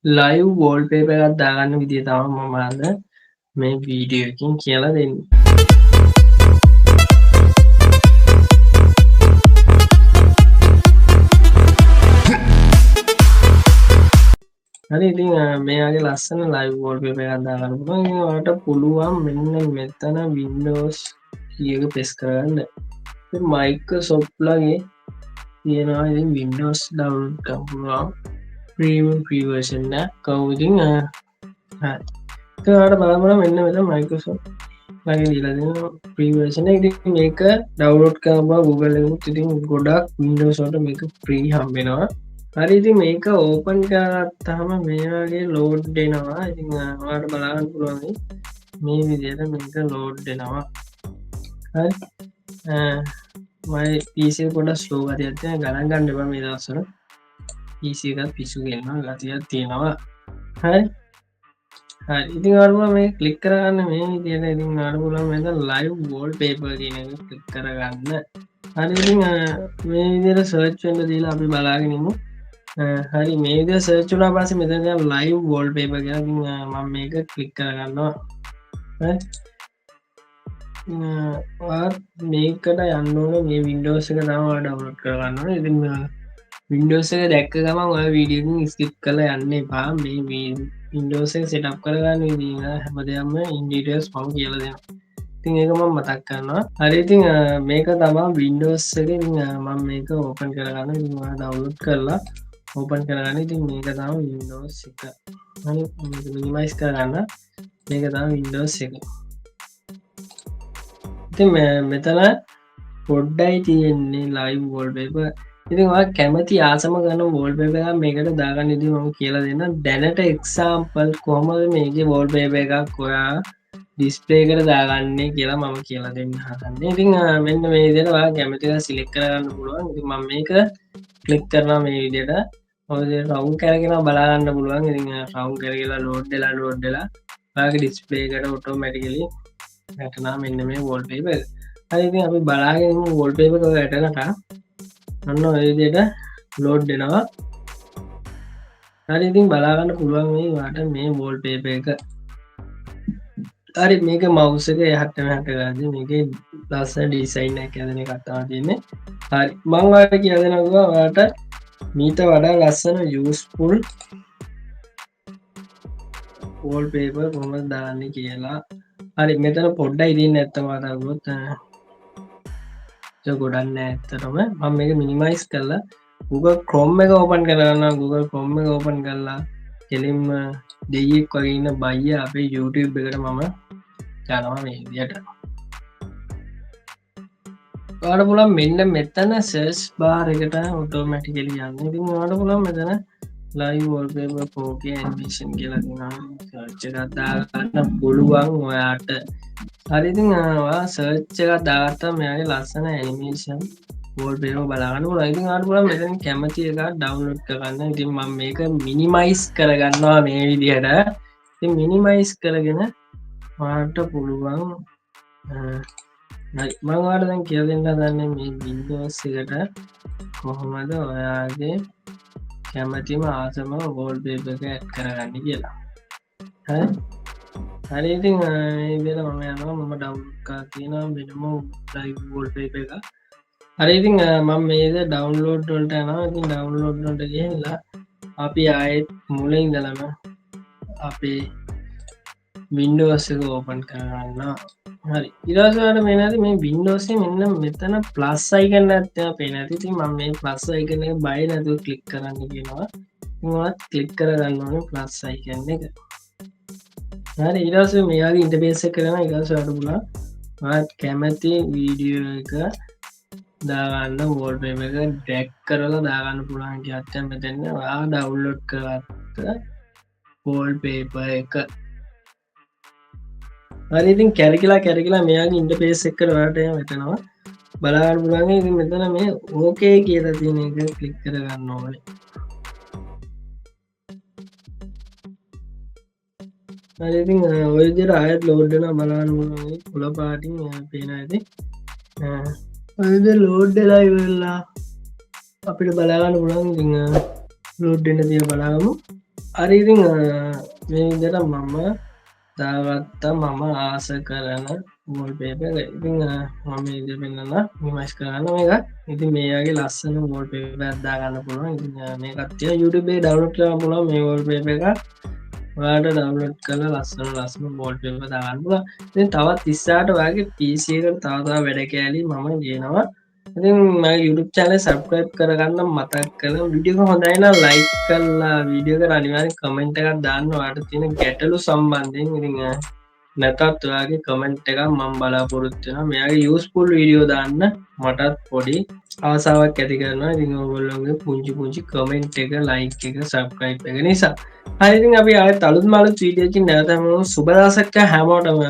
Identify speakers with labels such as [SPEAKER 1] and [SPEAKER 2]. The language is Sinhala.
[SPEAKER 1] ලයිව් වෝල්පේපර් එකක් දාගන්න විදිය තමයි මම අද මේ වීඩියෝ එකකින් කියලා දෙන්නේ. හරි, ඉතින් මේ වගේ ලස්සන ලයිව් වෝල්පේපර් එකක් දාගන්න පුළුවන්. ඉතින් ඔයාලට පුළුවන් මෙන්න මෙතන Windows key එක ප්‍රෙස් කරගන්න. ඉතින් Microsoft ලගේ තියෙනවා ඉතින් Windows download කරන්න පුළුවන් ප්‍රීමියම් ෆ්‍රී වර්ෂන් එක. කොහොමද ඉතින්, හරි. ඉතින් ඔයාලට බලන්න පුළුවන් මෙන්න මෙතන Microsoft ලගේ දීලා දෙනවා ෆ්‍රී වර්ෂන් එක. ඉතින් මේක ඩවුන්ලෝඩ් කරන බව Google එකෙනුත් ඉතින් ගොඩක් Windows වලට මේක ෆ්‍රී හම්බ වෙනවා. හරි, ඉතින් මේක ඕපන් කරගත්තාම මේ වගේ ලෝඩ් වෙනවා. ඉතින් ඔයාලට බලන්න පුළුවන් මේ විදිහට මේක ලෝඩ් වෙනවා. හරි, මගේ PC එක පොඩ්ඩක් ස්ලෝ ගතියක් තියෙනවා, ගණන් ගන්න එපා මේ දවස්වල. PC එකත් පිස්සු ගෙනවා ගතියක් තියෙනවා. හරි හරි, ඉතින් ඔයාලට පුළුවන් මේක ක්ලික් කරගන්න මේ විදිහට. ඉතින් ඔයාලට පුළුවන් මෙතන ලයිව් වෝල්පේපර් කියන එක ක්ලික් කරගන්න. හරි, ඉතින් මේ විදිහට සර්ච් වෙන්න දීලා අපි බලාගෙන ඉමු. හරි, මේ විදිහට සර්ච් වුණා පස්සේ මෙතන තියෙන ලයිව් වෝල්පේපර් කියලා. ඉතින් මම මේක ක්ලික් කරගන්නවා. හරි, ඔයාත් මේකට යන්න ඕනේ මේ Windows එක තමයි ඔයා ඩවුන්ලෝඩ් කරගන්න ඕනේ. ඉතින් Windows එක දැක්ක ගමන් ඔයා වීඩියෝ එකකින් ස්කිප් කරලා යන්න එපා. මේ Windows එක සෙටප් කරගන්න විදිහ ඉඳලා හැම දෙයක්ම ඉන් ඩීටේල්ස් මම කියලා දෙනවා. ඉතින් ඒක මම මතක් කරනවා. හරි, ඉතින් මේක තමයි Windows එක. ඉතින් මම මේක ඕපන් කරගන්න. ඉතින් ඔයා ඩවුන්ලෝඩ් කරලා ඕපන් කරගන්න. ඉතින් මේක තමයි Windows එක. හරි, මේක මිනිමයිස් කරගන්න. මේක තමයි Windows එක. ඉතින් මෙතන පොඩ්ඩයි තියෙන්නේ ලයිව් වෝල්පේපර්. ඉතින් ඔයා කැමති ආසම කරන වෝල්පේපර් එකක් මේකට දාගන්න. ඉතින් මම කියලා දෙන්නම් දැනට එක්සැම්පල් කොහොමද මේකේ වෝල්පේපර් එකක් ඔයා ඩිස්ප්ලේ එකට දාගන්නේ කියලා මම කියලා දෙන්න හදන්නේ. ඉතින් මෙන්න මේ විදිහට ඔයා කැමති එකක් සිලෙක්ට් කරගන්න පුළුවන්. ඉතින් මම මේක ක්ලික් කරනවා මේ විදිහට. ඔය විදිහට රවුන්ඩ් කරගෙන බලා ගන්න පුළුවන්. ඉතින් රවුන්ඩ් කරගෙන ලෝඩ් වෙලා ලෝඩ් වෙලා ඔයාගේ ඩිස්ප්ලේ එකට ඔටෝමැටිකලි වැටෙනවා මෙන්න මේ වෝල්පේපර් එක. හරි, ඉතින් අපි බලාගෙන ඉමු වෝල්පේපර් එක වැටෙනකන්. අන්න ඔය විදිහට ලෝඩ් වෙනවා. හරි, ඉතින් බලා ගන්න පුළුවන් මේ ඔයාට මේ වෝල්පේපර් එක. හරි, මේක මවුස් එක එහාට මෙහාට ගද්දි මේකේ ලස්සන ඩිසයින් එකක් හැදෙන එකක් තමයි තියෙන්නේ. හරි, මං ඔයාලට කියලා දෙනවා ඔයාට මීට වඩා ලස්සන යූස්ෆුල් වෝල්පේපර් කොහොමද දාන්නේ කියලා. හරි, මෙතන පොඩ්ඩයි ඉතින් නැත්තම් කතා කරොත්, ඒක ගොඩක් නෑ ඇත්තටම. මම මේක මිනිමයිස් කරලා Google Chrome එක ඕපන් කරගන්නවා. Google Chrome එක ඕපන් කරලා කෙලින්ම දෙයියෙක් වගේ ඉන්න බයියා අපේ YouTube එකට මම යනවා මේ විදියට. ඔයාලට පුළුවන් මෙන්න මෙතන සර්ච් බාර් එකට ඔටෝමැටිකලි යන්න. ඉතින් ඔයාලට පුළුවන් මෙතන ලයිව් වෝල්පේපර් 4K animation කියලා තියෙනවා. සර්ච් එකක් දාගන්න පුළුවන් ඔයාට. හරි, ඉතින් ඔයා සර්ච් එකක් දාගත්තාම මෙයාගේ ලස්සන ඇනිමේෂන් වෝල්පේපර් බලා ගන්න පුළුවන්. ඉතින් ඔයාලට පුළුවන් මෙතන කැමති එකක් ඩවුන්ලෝඩ් කරගන්න. ඉතින් මම මේක මිනිමයිස් කරගන්නවා මේ විදිහට. ඉතින් මිනිමයිස් කරගෙන ඔයාලට පුළුවන්, හරි, මම ඔයාලට දැන් කියලා දෙන්න හදන්නේ මේ Windows එකට කොහොමද ඔයාගේ කැමතිම ආසම වෝල්පේපර් එක ඇඩ් කරගන්නේ කියලා. හරි හරි, ඉතින් මේ විදිහට මම යනවා. මම ඩවුන්ලෝඩ් කරලා තියෙනවා වෙනම ලයිව් වෝල්පේපර් එකක්. හරි, ඉතින් මම මේ විදිහට ඩවුන්ලෝඩ් වලට යනවා. ඉතින් ඩවුන්ලෝඩ් වලට ගිහිල්ලා අපි ආයෙත් මුලින් ඉඳලම අපේ Windows එක ඕපන් කරගන්නවා. හරි, ඊට පස්සේ ඔයාලට මේ නැති මේ Windows එකේ මෙන්න මෙතන ප්ලස් අයිකන් එකක් තියෙනවා පේන ඇති. ඉතින් මම මේ ප්ලස් අයිකන් එක බය නැතුව ක්ලික් කරන්න කියනවා. ඉතින් ඔයාත් ක්ලික් කරගන්න ඕනේ ප්ලස් අයිකන් එක. හරි, ඊට පස්සේ මේ වගේ ඉන්ටර්ෆේස් එක කරනවා. ඊට පස්සේ ඔයාලට පුළුවන් ඔයාත් කැමති වීඩියෝ එක දාගන්න, වෝල්පේපර් එක ඩ්‍රැග් කරලා දාගන්න පුළුවන් කියත් දැන් මෙතන ඔයා ඩවුන්ලෝඩ් කරගත්ත වෝල්පේපර් එක. හරි, ඉතින් කැරකිලා කැරකිලා මෙයාගේ ඉන්ටර්ෆේස් එකට ඔයාලට එහෙම වැටෙනවා. බලා ගන්න පුළුවන්. ඉතින් මෙතන මේ ඕකේ කියලා තියෙන එක ක්ලික් කරගන්න ඕනේ. හරි, ඉතින් ඔය විදිහට ආයෙත් ලෝඩ් වෙනවා බලා ගන්න පුළුවන්. මේ කුල පාටින් පේන ඇති. ඔය විදිහට ලෝඩ් වෙලා ඉවරලා අපිට බලා ගන්න පුළුවන්. ඉතින් ලෝඩ් වෙන දේ බලාගමු. හරි, ඉතින් මේ විදිහට මම දාගත්තා මම ආස කරන වෝල්පේපර් එක. ඉතින් මම මේ විදිහට පෙන්නන්න, මිනිමයිස් කරන්න මේක. ඉතින් මේ වගේ ලස්සන වෝල්පේපර් එකක් දාගන්න පුළුවන්. ඉතින් මේකත් තියෙනවා YouTube එකේ ඩවුන්ලෝඩ් කරන්න පුළුවන් මේ වෝල්පේපර් එක. ඔයාලට ඩවුන්ලෝඩ් කරලා ලස්සන ලස්සන වෝල්පේපර් දාගන්න පුළුවන්. ඉතින් තවත් ඉස්සරහට ඔයාගේ PC එකට තව තව වැඩ කෑලි මම ගේනවා. ඉතින් මගේ YouTube channel subscribe කරගන්න මතක් කරලා, වීඩියෝ එක හොඳයි නම් ලයික් කරලා, වීඩියෝ එකට අනිවාර්යෙන් කමෙන්ට් එකක් දාන්න ඔයාලට තියෙන ගැටලු සම්බන්ධයෙන්. ඉතින් නැතත් ඔයාගේ කමෙන්ට් එකක් මම බලාපොරොත්තු වෙනවා. මෙයාගේ යූස්ෆුල් වීඩියෝ දාන්න මටත් පොඩි ආසාවක් ඇති කරනවා. ඉතින් ඔයගොල්ලෝගේ පුංචි පුංචි කමෙන්ට් එක, ලයික් එක, සබ්ස්ක්‍රයිබ් එක නිසා. හරි, ඉතින් අපි ආයෙත් අලුත්ම අලුත් වීඩියෝ එකකින් නැවත හමු. සුබ දවසක් හැමෝටම.